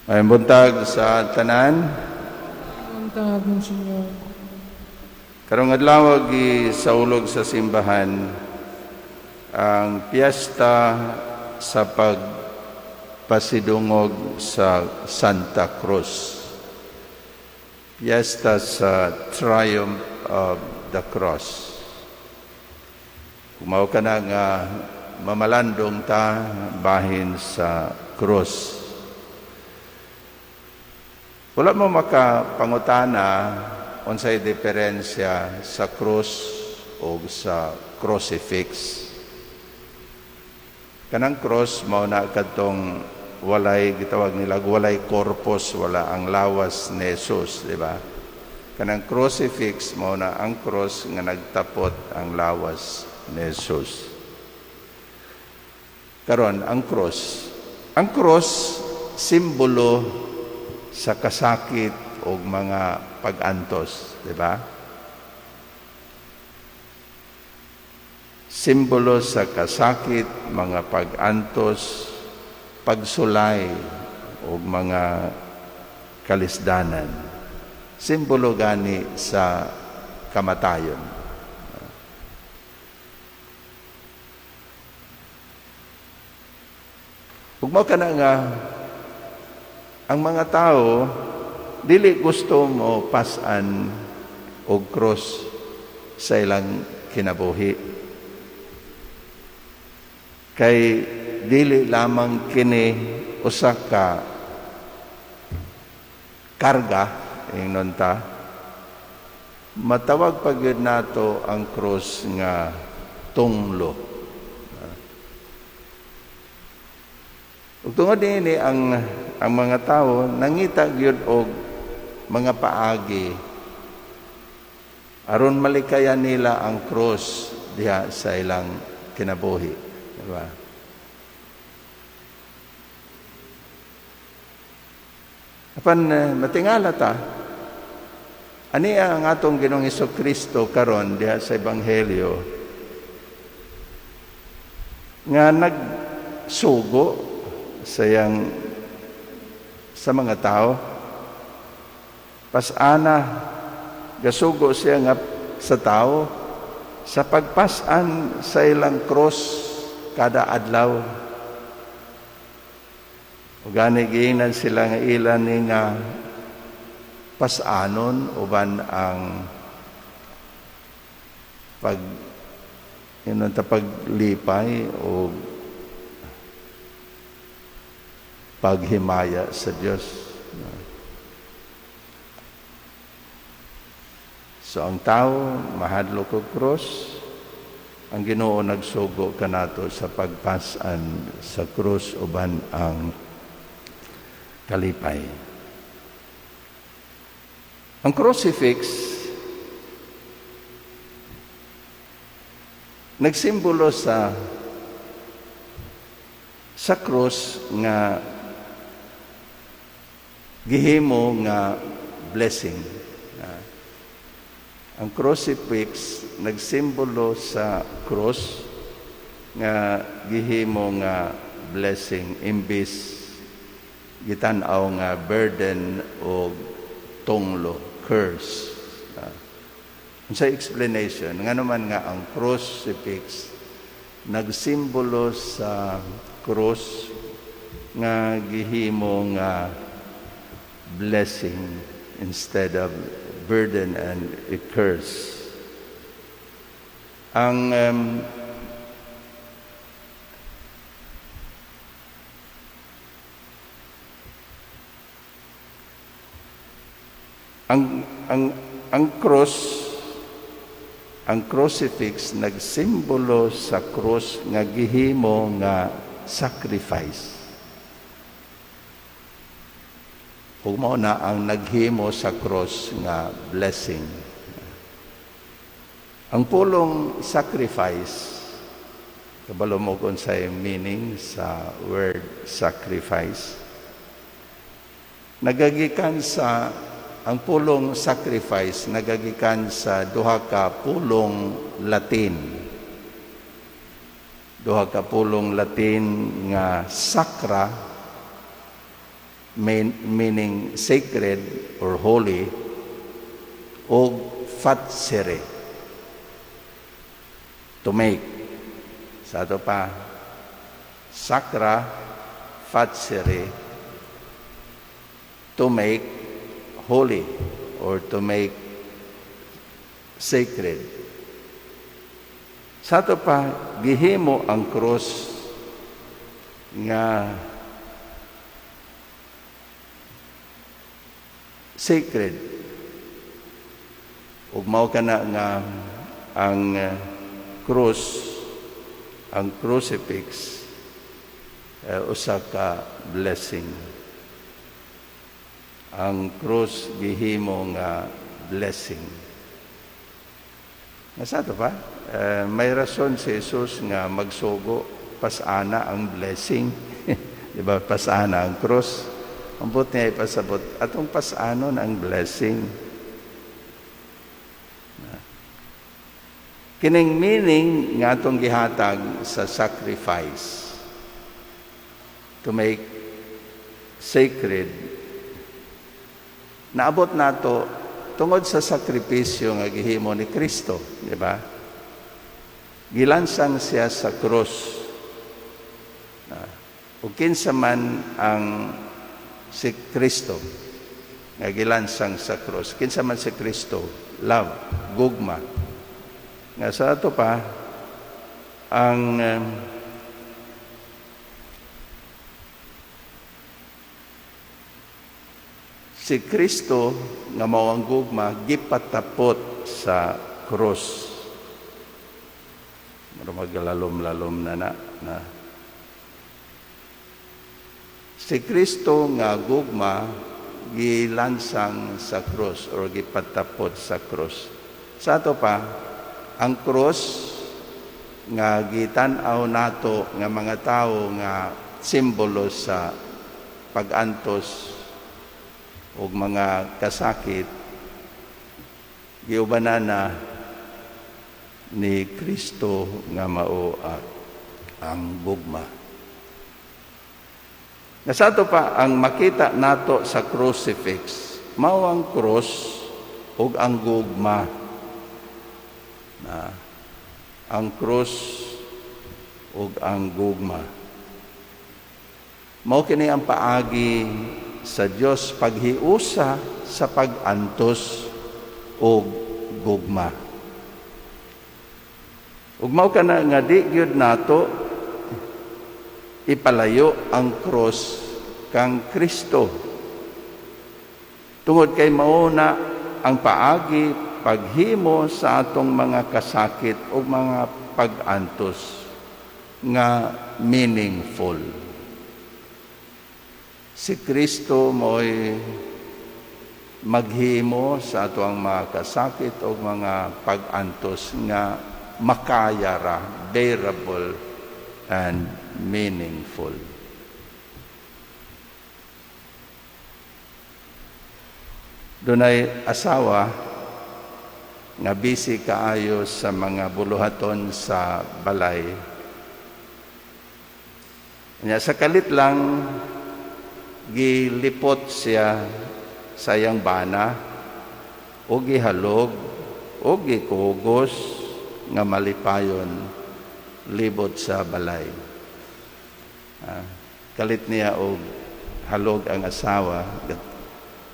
Ay buntag sa tanan. Buntag, Monsignor. Karong adlaw gisaulog sa simbahan ang piyesta sa pagpasidungog sa Santa Cruz. Piyesta sa Triumph of the Cross. Kumaw ka na nga mamalandong ta bahin sa krus. Wala mo makapangutana unsay diferensya sa krus o sa crucifix. Kanang cross mao na kadtong walay, gitawag nila walay corpus, wala ang lawas ni Jesus, di ba? Kanang crucifix mao na ang cross nga nagtapot ang lawas ni Jesus. Karon ang cross simbolo sa kasakit o mga pag-antos, di ba? Simbolo sa kasakit, mga pag-antos, pagsulay o mga kalisdanan. Simbolo gani sa kamatayon. Ug mao kana nga ang mga tao dili gusto mo pasan og cross sa ilang kinabuhi. Kay dili lamang kini usa ka karga, ingnon ta, matawag pa gyud nato ang cross nga tunglo. Ug tungod niini ang mga tawo nangita gyud og mga paagi aron malikayan nila ang cross diha sa ilang kinabuhi, di ba? Apan matingala ta, ani ang atong Ginoong Kristo karon diha sa Ebanghelyo nga nagsugo sa mga tao. Pasana, gasugo siya nga sa tao sa pagpasan sa ilang cross kada adlaw. O gani giingnan sila nga ila ni nga pasanon uban ang pag inon ta paglipay o paghimaya sa Dios. So ang tao mahadlok og krus, ang Ginoo nagsugo kanato sa pagpasan sa krus uban ang kalipay. Ang crucifix nagsimbolo sa krus nga gihimo nga blessing. Ang crucifix nagsimbolo sa cross nga gihimo nga blessing imbis gitan-aw nga burden o tunglo, curse. Sa explanation, nga naman nga ang crucifix nagsimbolo sa cross nga gihimo nga blessing instead of burden and a curse. Ang cross, ang crucifix nagsimbolo sa cross nga gihimo nga sacrifice. Ug mao na ang naghimo sa cross nga blessing. Ang pulong sacrifice, kabalo mo kung sa meaning sa word sacrifice, nagagikan sa ang pulong sacrifice nagagikan sa duha ka pulong Latin. Duha ka pulong Latin nga sacra meaning sacred or holy, o facere, to make. Sa ato pa, sacra facere, to make holy or to make sacred. Sa ato pa, gihimo ang cross nga sacred. Ug mao kana nga ang cross, ang crucifix, usa ka blessing. Ang cross gihimo nga blessing. Nga sa ato pa, may rason si Jesus nga magsugo, pasana ang blessing. Di ba? Pasana ang cross. Ang buot niya ipasabot, atong pasanon ang blessing. Kining meaning nga atong gihatag sa sacrifice, to make sacred, naabot nato tungod sa sakripisyo nga gihimo ni Kristo, di ba? Gilansang siya sa krus. Ug kinsa man ang si Kristo nga gilansang sa krus? Kinsa man si Kristo? Love, gugma. Nga sa ato pa, ang si Kristo nga mao ang gugma gipatapot sa krus. Mura maglalom-lalom na na, na. Si Kristo nga gugma gilansang sa krus or gipatapot sa krus. Sa ato pa, ang krus nga gitan-aw nato nga mga tawo nga simbolo sa pag-antos ug mga kasakit, giubanan na ni Kristo nga mao ang gugma. Nga sa ato pa, ang makita nato sa crucifix, mao ang cross ug ang gugma. Na ang cross ug ang gugma. Mao kini ang paagi sa Dios paghiusa sa pag-antos ug gugma. Ug mao kana nga di gyud nato ipalayo ang cross kang Kristo. Tungod kay mao na ang paagi paghimo sa atong mga kasakit o mga pag-antos nga meaningful. Si Kristo mo'y maghimo sa ato ang mga kasakit o mga pag-antos nga makaya ra, bearable and meaningful. Dunay asawa nga busy kaayo sa mga buluhaton sa balay. Nya sa kalit lang gilipot siya sa iyang bana o gihalog o gikugos nga malipayon libot sa balay. Kalit niya og halog ang asawa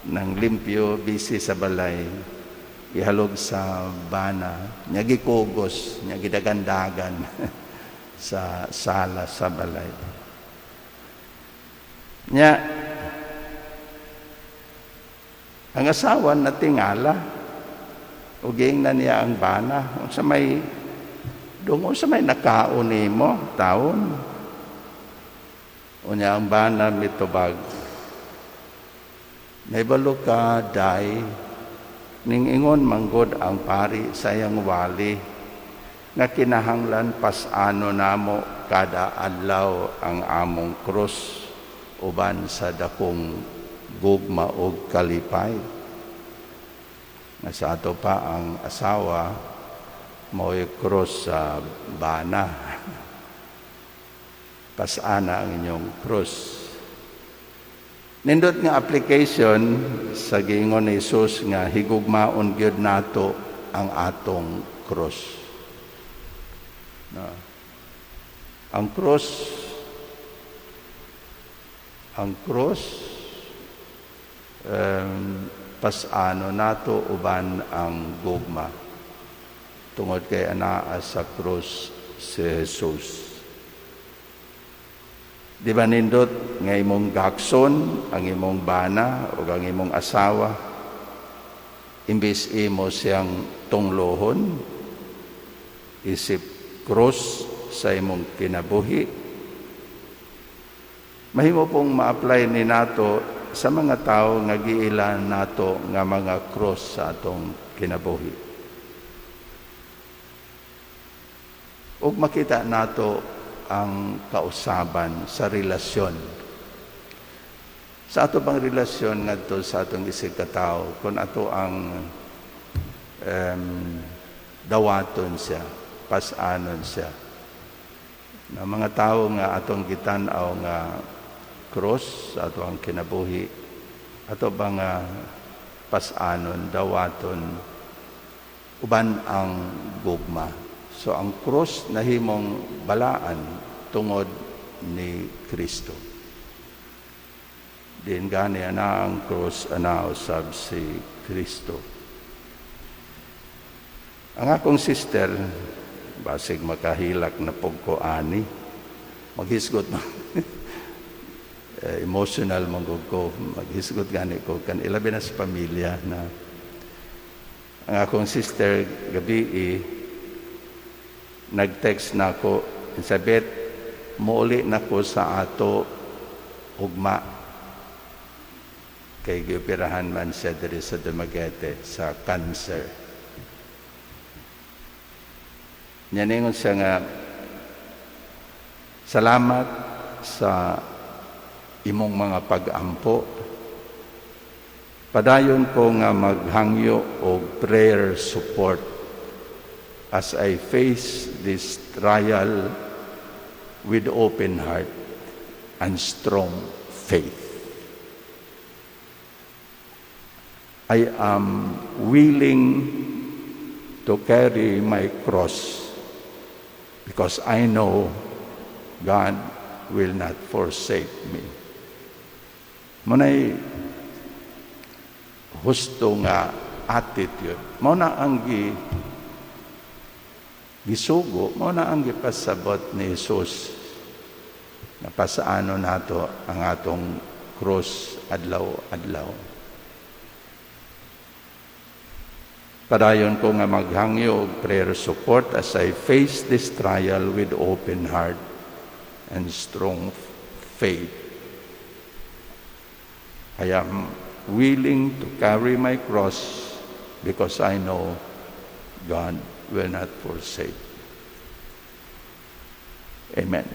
ng limpyo, busy sa balay, ihalog sa bana, niya gikugos, niya gidagandagan sa sala sa balay. Niya ang asawa natingala ug giingnan niya ang bana, unsa may dungo, unsa may nakaon nimo taon? Unya ang bana mitubag, naibalo ka day, ning ingon manggod ang pari sa iyang wali nga kinahanglan pasano namo kada adlaw ang among krus uban sa dakong gugma og kalipay. Nga sa ato pa ang asawa mao'y krus sa bana. Pasana ang inyong krus. Nindot nga application sa giingon ni Jesus nga higugmaon gyud nato ang atong cross. Na, ang cross pasano nato uban ang gugma tungod kay anaa sa krus si Jesus. Di ba nindot nga imong gakson ang imong bana o ang imong asawa, imbis imo siyang tunglohon isip krus sa imong kinabuhi? Mahimo pong ma-apply ni nato sa mga tao nga giila nato nga mga cross sa atong kinabuhi. Ug makita nato ang kausaban sa relasyon. Sa ato bang relasyon ngadto sa atong isig katawo, kung ato ang dawaton siya, pasanon siya. Na mga tao nga atong gitan-aw nga cross sa ato ang kinabuhi, ato ba nga pasanon, dawaton, uban ang gugma. So ang cross nahimong balaan tungod ni Kristo. Diin gani ana ang cross, ana usab si Kristo. Ang akong sister, basig makahilak na pug ko ani, maghisgot na. Emotional man gud ko, maghisgot gani ko kan ilabi na sa pamilya na. Ang akong sister gabi nag-text na ako, "Elizabeth, muuli na ko sa ato ugma," kay gioperahan man siya diri sa Dumaguete sa cancer. Nya ningon siya nga, "Salamat sa imong mga pag-ampo. Padayon ko nga maghangyo og prayer support as I face this trial with open heart and strong faith. I am willing to carry my cross because I know God will not forsake me." Mao nay husto nga attitude. Mao na ang gisugo, mao na ang gipasabot ni Jesus na pasaano nato ang atong cross adlaw-adlaw. "Padayon ko nga maghangyo og prayer support as I face this trial with open heart and strong faith. I am willing to carry my cross because I know God will not forsake." Amen.